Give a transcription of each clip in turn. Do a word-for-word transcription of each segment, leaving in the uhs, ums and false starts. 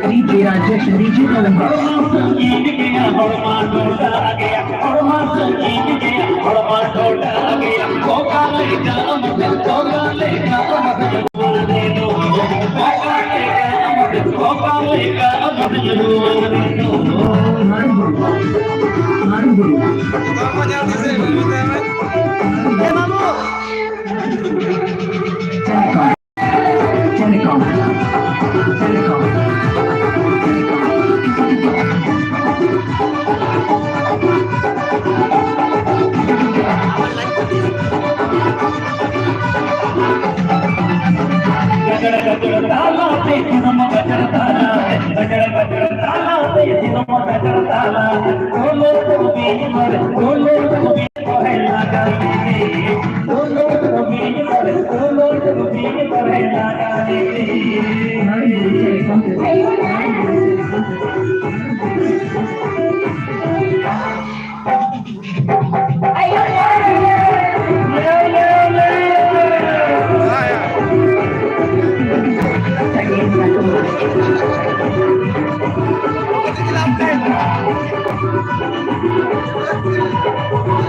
DJ Rajesh, DJ Kalam.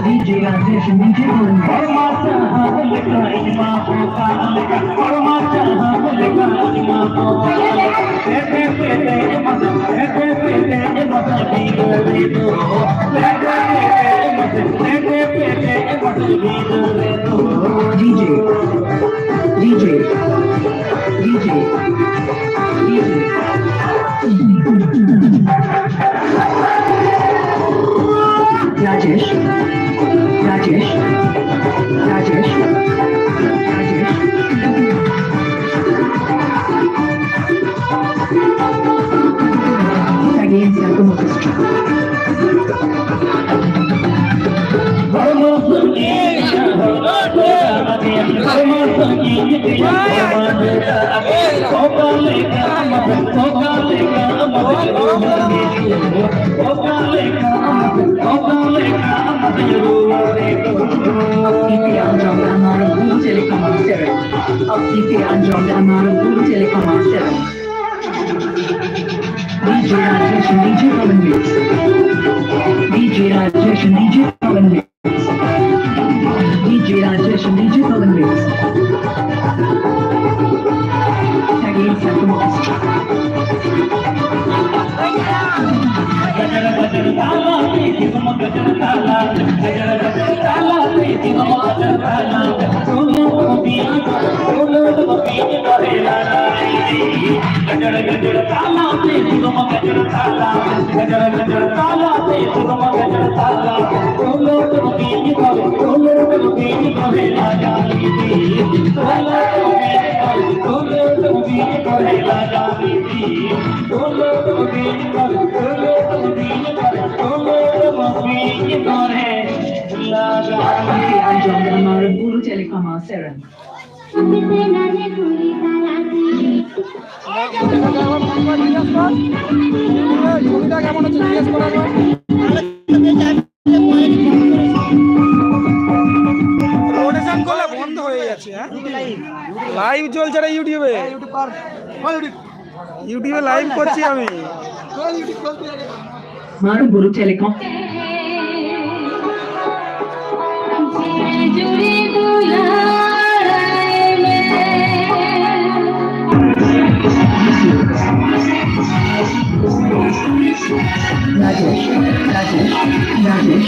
DJ Rajesh, DJ Kalam. DJ, DJ, DJ, DJ. Rajesh, Rajesh, Rajesh, Rajesh. Against the orchestra. ᱚᱠᱛᱤ ᱯᱮ ᱟᱸᱡᱚᱢ ᱫᱟ ᱱᱚᱣᱟ ᱨᱮ ᱵᱩᱨᱩ ᱪᱮᱞᱮ ᱠᱚ ᱢᱟᱥᱴᱟᱨ᱾ ᱚᱠᱛᱤ ᱯᱮ ᱟᱸᱡᱚᱢ ᱫᱟ ᱱᱚᱣᱟ ᱨᱮ ᱵᱩᱨᱩ ᱪᱮᱞᱮ ᱠᱚ ᱢᱟᱥᱴᱟᱨ᱾ ᱟᱸᱡᱚᱢ ᱫᱚ ᱱᱚᱣᱟ ᱵᱩᱨᱩ ᱪᱮᱫ ᱞᱮᱠᱟ ᱢᱟ ᱥᱮᱨᱮᱧ᱾ রোটেশন করলে বন্ধ হয়ে যাচ্ছে, হ্যাঁ? লাইভ চলছে রে ইউটিউবে। ইউটিউবে লাইভ করছি আমি। মারু গুরু telecom. Rajesh, Rajesh, Rajesh.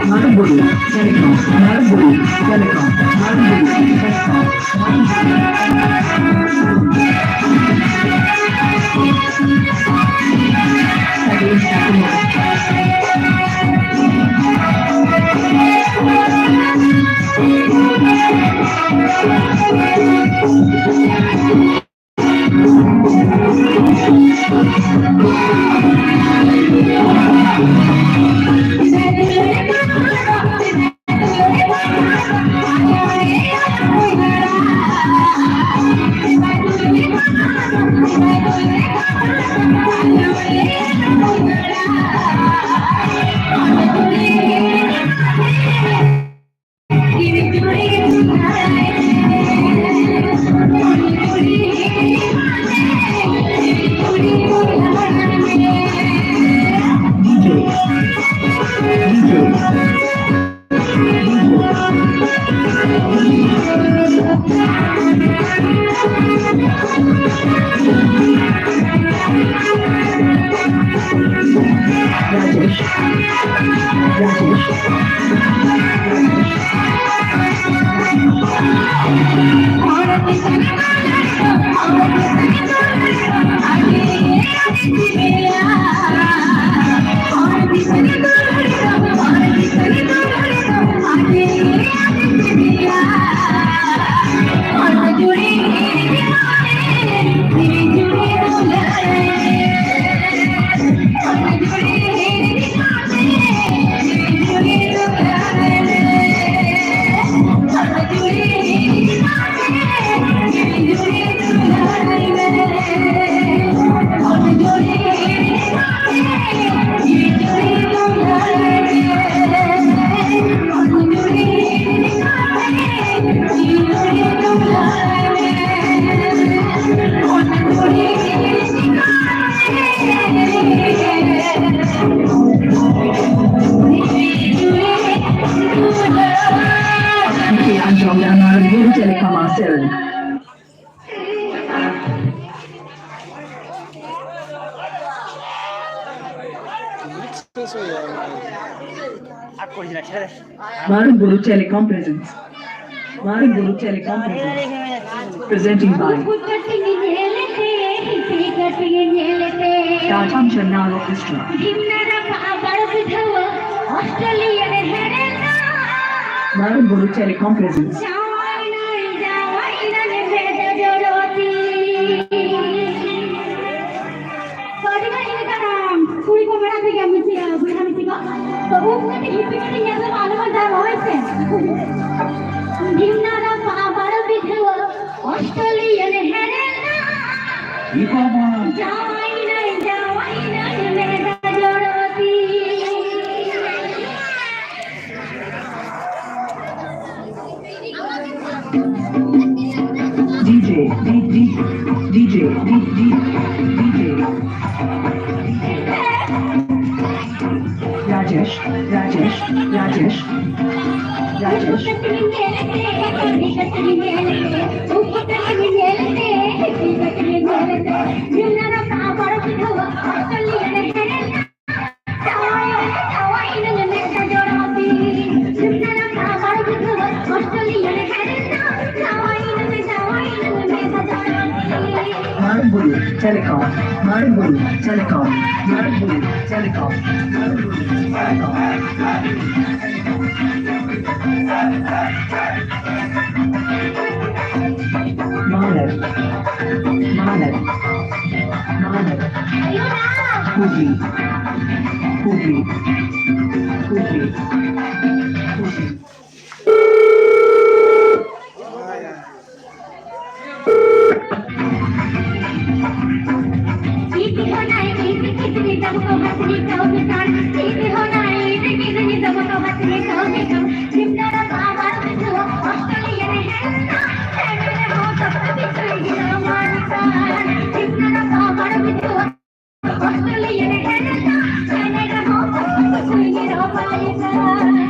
Maruburi, Telecom, Maruburi, Telecom, Maruburi, Telecom. Rajesh. Rajesh. Anjong Anwar Guru Telecom Marcel. Marun Bulu Telecom presents. Marun Bulu Telecom presents. Presenting by Tata Chennai Orchestra. Marun Bulu Telecom presents. ᱟᱹᱰᱤ ᱜᱟᱱ ᱤᱱᱟᱹ ᱠᱟᱱᱟ᱾ ᱠᱩᱲᱤ ᱠᱚ ᱢᱮᱱᱟᱜ ᱯᱮ ᱜᱮᱭᱟ, ᱢᱤᱥᱤ, ᱵᱚᱭᱦᱟ ᱢᱤᱥᱤ ᱠᱚ᱾ ᱛᱚ, ᱩᱵ ᱠᱟᱹᱴᱤᱡ ᱦᱤᱯᱤ ᱠᱟᱹᱴᱤᱡ ᱧᱮᱞ ᱫᱚ ᱟᱞᱚ ᱵᱚᱱ ᱫᱟᱞ, ᱦᱳᱭ ᱥᱮ᱾ ᱰᱷᱤᱢᱱᱟ ᱨᱟᱯᱟ ᱵᱟᱨᱚ ᱵᱤᱜᱷᱟᱹ ᱚᱥᱴᱨᱮᱞᱤᱭᱟᱱ ᱦᱮᱨᱮᱞ ᱫᱟ᱾ ᱡᱟᱶᱟᱭ ᱱᱟᱹᱧ, ᱡᱟᱶᱟᱭ ᱱᱟᱹᱧ ᱢᱮᱫ ᱡᱚᱨᱚ ᱛᱤᱧ᱾ DJ, DJ, DJ, DJ, DJ. Rajesh, Rajesh, Rajesh, Rajesh. Marun Bulu Telecom, Maruburu Telecom, Maruburu Telecom, Maruburu Telecom. Mahanar, Mahanar, Mahanar. Hubli, Hubli, Hubli, Hubli.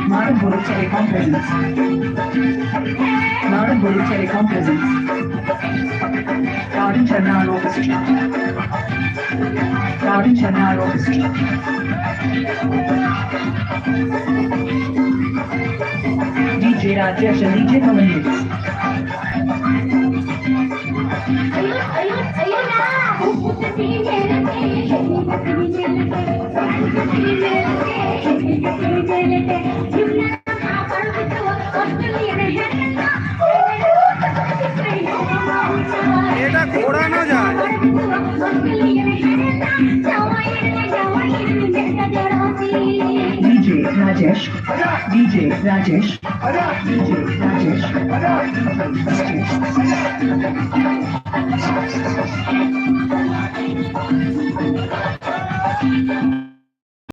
Modern Bolu Telecom presents. Modern Bolu Telecom presents. Garden Channa Orchestra. Garden Channa Orchestra. D J Rajesh and D J Pawan Hits. এটা ঘোড়া না যায়। D J Rajesh, D J Rajesh, D J Rajesh.